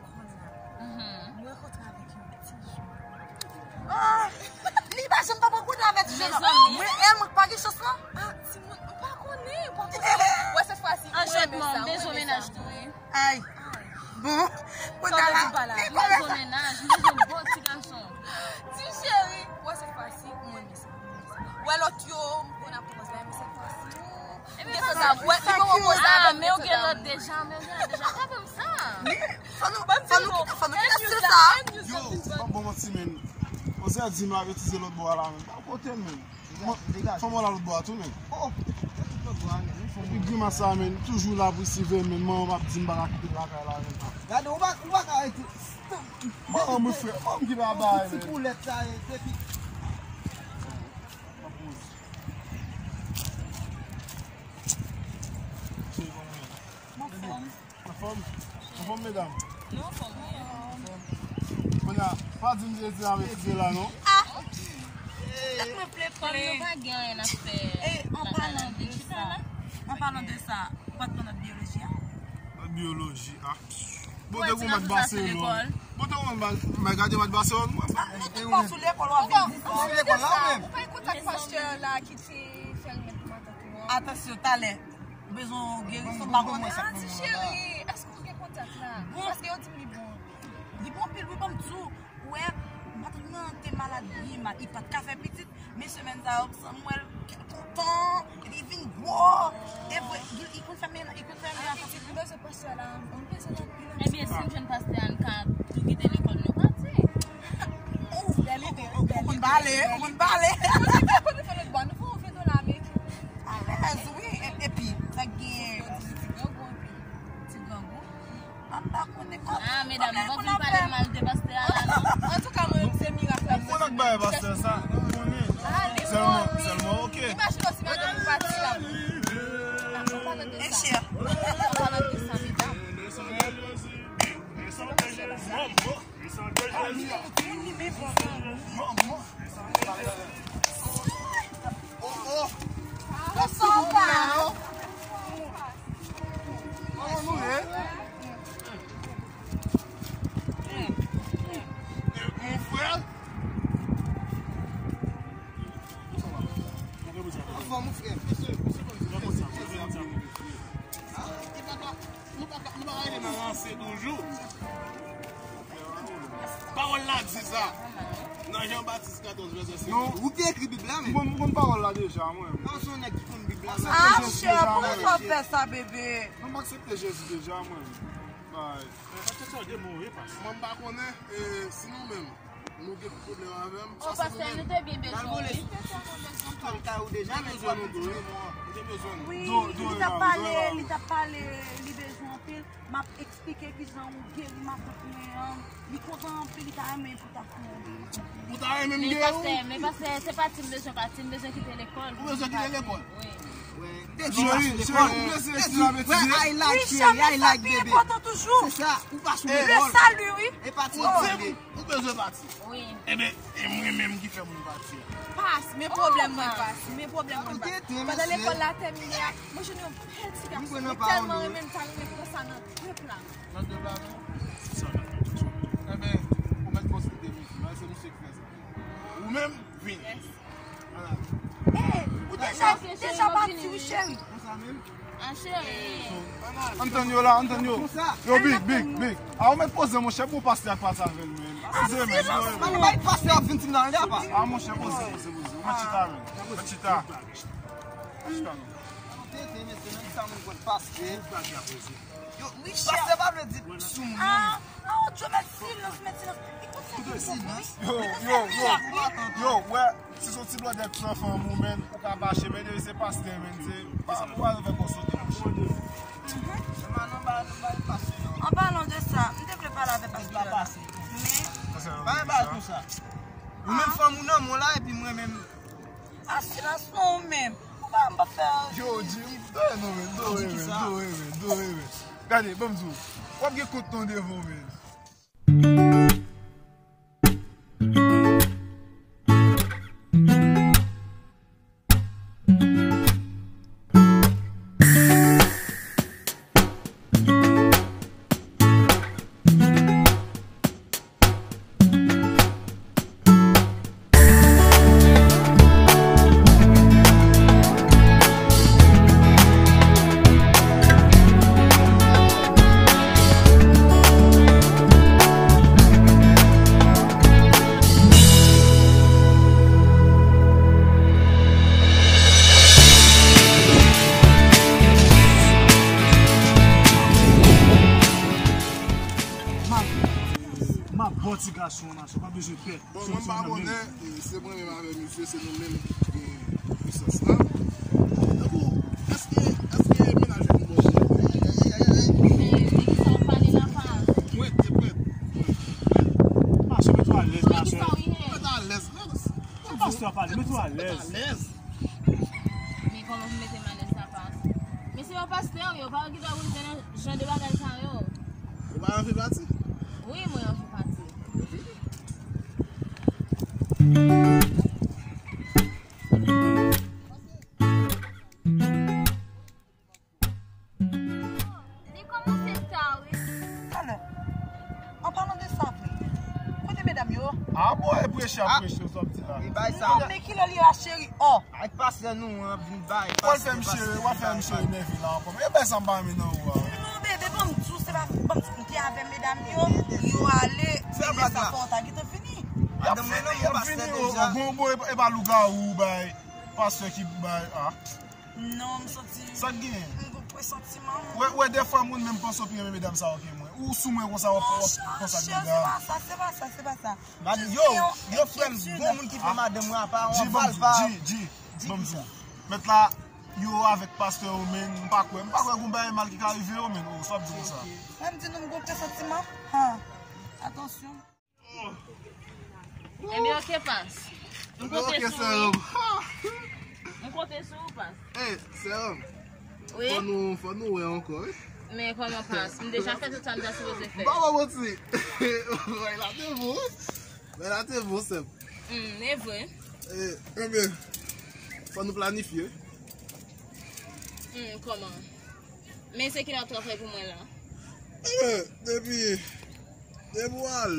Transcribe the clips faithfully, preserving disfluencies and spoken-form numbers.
lekòl la, mhm, mwen rankontre avèk yon ti jèn. Ah! Li pa janm pa pran kote avèk ti jèn nan. Mezanmi. Mwen, e mwen k pa gen chans lan. Ah, timoun, m pa konnen, m pa konnen. Wè, sèt fwa si, mwen renmen sa, mwen renmen sa. Bezwen mennaj tou, wi. Ay. Bon, mwen ta la. Bezwen mennaj, bezwen bon ti gason. Ti cheri, wè, sèt fwa si, mwen renmen sa. Wè lòt yo, m konn ap kòmanse la, men sèt fwa si, m gen sa, wè, li poko poze avè m, men ou gen lòt deja, men ou gen lòt deja, pa ban m sa. Fò nou, fò nou kite, fò nou kite stil sa. Yo, pa bon manti, men. Ozè di m la, yo tize lòt bò a la, men. Pa kote, men. Fò mwen la lòt bò a tou, men. Oh, lòt bò a, men. Epi grimas sa, men. Toujou la pou siveye, men. Manman m ap di m pa ka kite lakay la, men. Gade, ou pa, ou pa ka rete. Manman m, frè, manman m ki pa bay, men. Ti poulèt sa, e, depi. Anfòm? Anfòm, medam? Nou anfòm, wi. Kounye a, pa di m se ti avèk ti la, non? Ah! Tèt mwen plen plen. Kòm nou pa gen anyen ap fè. E, an palan de sa, an palan de sa, ou pa t pran nòt biyoloji a? Nòt biyoloji a? Bon, te gon mat Baselòn. Bon, te gon mat, mwen gade mat Baselòn, mwen. Ah, nou tout pa sou lekòl, w ap vin di sa. Ou pa gen kontak pastè la ki te fè l met matant ou an? Atansyon, talè. Ou bezwen yon gerisyon, m pa konnen. Ah, ti cheri, èske ou gen kontak la? Bon. Paske yo di m li bon. Li bon anpil, wi, ban m di w. Ou wè, matant mwen an te malad byen mal. Li pa t ka fè pitit, men semèn sa yo, m wè l kontan, epi li vin gwo. E vre, li, li konn fè men, li konn fè men. Pitit, li bezwen pastè la, m bezwen anpil. Ebyen, si m jwenn pastè a, n ka tou kite lekòl, nou pati. Ou konn pale, ou konn pale. Kote fè lòt bò, nou fè yon ven dola ameriken. Alèz, wi. E-, epi, sa gen ti grangou anpil. Ti grangou. M pa konnen kòman. Ah, medam, nou pa vin pale mal de pastè a la, non. Antouka, mwen menm, se mirak la. Mwen ak bay pastè sa, ou konnen. Sèlman, sèlman, ok. Imajine w si madanm ou pati la. An palan de sa. An palan de sa, medam. Nou pa, nou pa rete nan lanse toujou. Pawòl la di sa. Nan Jan Batis katòz vèsè senk. Non, ou te ekri Bib la, men. M konn, m konn pawòl la deja, mwen. Non, se yon nèg ki konn Bib la. Ah, chè, poukisa w fè sa, bebe? Non, m aksepte Jezi deja, mwen. Bay. Mwen, m pa konnen, e, si nou menm. Nou gen pwoblèm avè m. O, pastè, nou te byen bezwen w, wi. Nou te bezwen nou tou, wi. Nou te bezwen nou. Wi, li t ap pale, li t ap pale, li bezwen anpil. M ap eksplike kijan ou geri matant mwen an. Li kontan anpil, li ta renmen pou ta fè yon geri. Ou ta renmen m geri ou? Men pastè, men pastè, se pati m bezwen pati, m bezwen kite lekòl. Ou bezwen kite lekòl? Wi. Te di w pa sou lekòl. Te di w, wè, I like, cheri, I like, bebe. Se sa, ou pa sou lekòl. Le salut, wi. E pati, ou bezwen pati. Wi. Ebyen, e mwen menm ki fè moun pati a. Pas, men pwoblèm mwen, pas, men pwoblèm mwen, pas. Pandan lekòl la tèmine a, mwen jwenn yon bèl ti gason. Mwen tèlman renmen l, m ta renmen pran sa nan de pla. Nan de pla, non? Sa la. Ebyen, ou mèt konsilte misye, se misye ki fè sa. Ou menm, vini. Ala. Ou deja, deja pati, wi, cheri. Konsa menm? An cheri. Ann tann yo la, ann tann yo. Yo, Big, Big, Big. A, ou mèt poze, monchè, pou pastè a pase avè l, men. Size, men. Ann bay pastè ap vin ti nan lè apa. A, monchè, poze, poze, poze. Ou mèt chita, men. Ou mèt chita. Chita, men. Tete, mesye, menm sa moun konn pastè. Yo, wi, chè. Pastè pa vle di sou moun. A, a, ou dwe mèt silans, mèt silans. Li konn fè tout bon, wi. Yo, yo, yo, yo, wè. Si se yon ti blòdè k pran fanm ou, men, ou ka fache, men depi se pastè, men, se pa, ou pa fè kò sote, monchè. An palan de sa, m te vle pale avè pastè la. Men, pa yon bagay konsa. Ou menm fanm ou nan men w la, epi mwen menm. A silans non ou menm. Ou pa m pa fè anyen. Yo, Jim, dore non, men, dore, men, dore, men, dore, men. Gade, ban m di w, w ap gen kont non devan w, men. M ap, m ap ba w ti gason an, mache, w pa bezwen pè. Bon, mwen m pa konnen, e, se mwen menm avè misye, se nou menm ki gen pwisans la. Tankou, èske, èske mennaj ou bon? Men, men ki sa w pale la, pa? Pwèt, e pwèt. Mache, mete w alèz, mache. Mete w alèz. Pastè a pale, mete w alèz. Mete w alèz. Men kòman pou mete m alèz sa, pa? Men se yon pastè, wi, yo pa gen dwa pou l fè jan de bagay sa yo. Ou pa anvi pati? Wi, mwen anvi pati. Li kòmanse ta, wi. Talè, an palan de sa vre, kote medam yo? A bon, e preche ap preche, sa w ap di la. Non, men kilè li la, cheri? Oh. Ak pastè nou an vin bay. W ap fè misye, w ap fè misye enève la ankò. E bèl sa m pa renmen nan ou a. Non, bebe, ban m di w, se pa, ban m di w, m te avè medam yo, yo ale, e sa fè w ta gentan fini. Y ap fini, y ap fini, o, bon, bon, e pa, e pa lougawou bay, pastè ki bay, a. Non, m santi. Sa k genyen? M gon presantiman. Wè, wè, dèfwa moun menm panse w pi renmen medam sa yo ke mwen. Ou sou mwen konsa, w ap, w ap konsa ak medam. Non, cheri, se pa sa, se pa sa, se pa sa. Yo, yo, frè m, gon moun ki pran madanm mwen apa, yon valpa. Di, di, ban m di w. Mèt la, yo avèk pastè yo, men, m pa kwè, m pa kwè gon bagay mal ki ka rive yo, men, o, sa w ap di konsa. Frè m di nou m gon presantiman. Ha. Atansyon. Ebyen, oke, pas. M konte sou ou, wi. M konte sou ou, pas. Ey, sè m. Wi. Fò nou, fò nou wè ankò, wi. Men kòman, pas? M deja fè tout sa m ta sipoze fè. M pa ba w manti. Bagay la te bon, wi. Bagay la te bon, sè m. Hmm, e vre. E, ebyen, fò nou planifye. Hmm, kòman? Men se kilè w ap travay pou mwen la? Ebyen, depi, depi w al,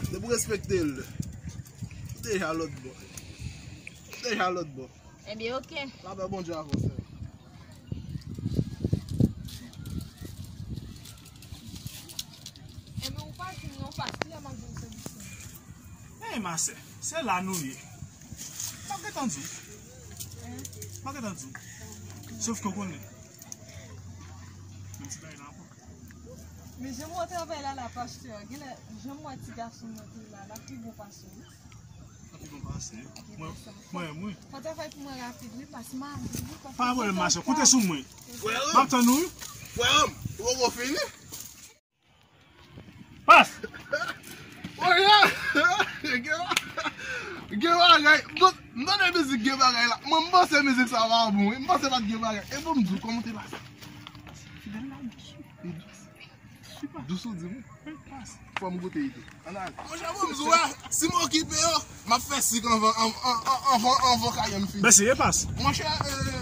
depi w respekte l, ou deja lòt bò. Ou deja lòt bò. Ebyen, oke. Lapè Bondye avè w, sè m. Ebyen, ou pa di m non, pas, kilè m ap jwenn sèvis ou? Ey, ma sè, se la nou ye. M ap gentan di w. M ap gentan di w. Sòf ke w konnen. Men ti bagay la ankò. Men jan m wè w travay la, la, pastè, genlè, jan m wè ti gason nan te la, l ap pi bon pase w, wi. L ap pi bon pase w. Mwen, mwen, mwen. Fò travay pou mwen rapid, wi, pas m ale, wi, pas m ale. Pa pwoblèm, ma sè, konte sou mwen. M ap tann ou, wi. Frè m, ou poko fini? Pas! Oye! Gen, gen bagay. Bon, m Tande mizik gen bagay la. Mwen, m panse mizik sa va bon, wi. M panse pa t gen bagay. E bon, m di w, kòman te pase? Fidèl la, dous. Li dous. Dous ou di m? Fò m goute li tou. Ann ale. Monchè, bon, m di w, si m okipe yo, m ap fè sik anvan, anvan, anvan, anvan kayè m fini. Mèsi, e pas. Monchè, euh,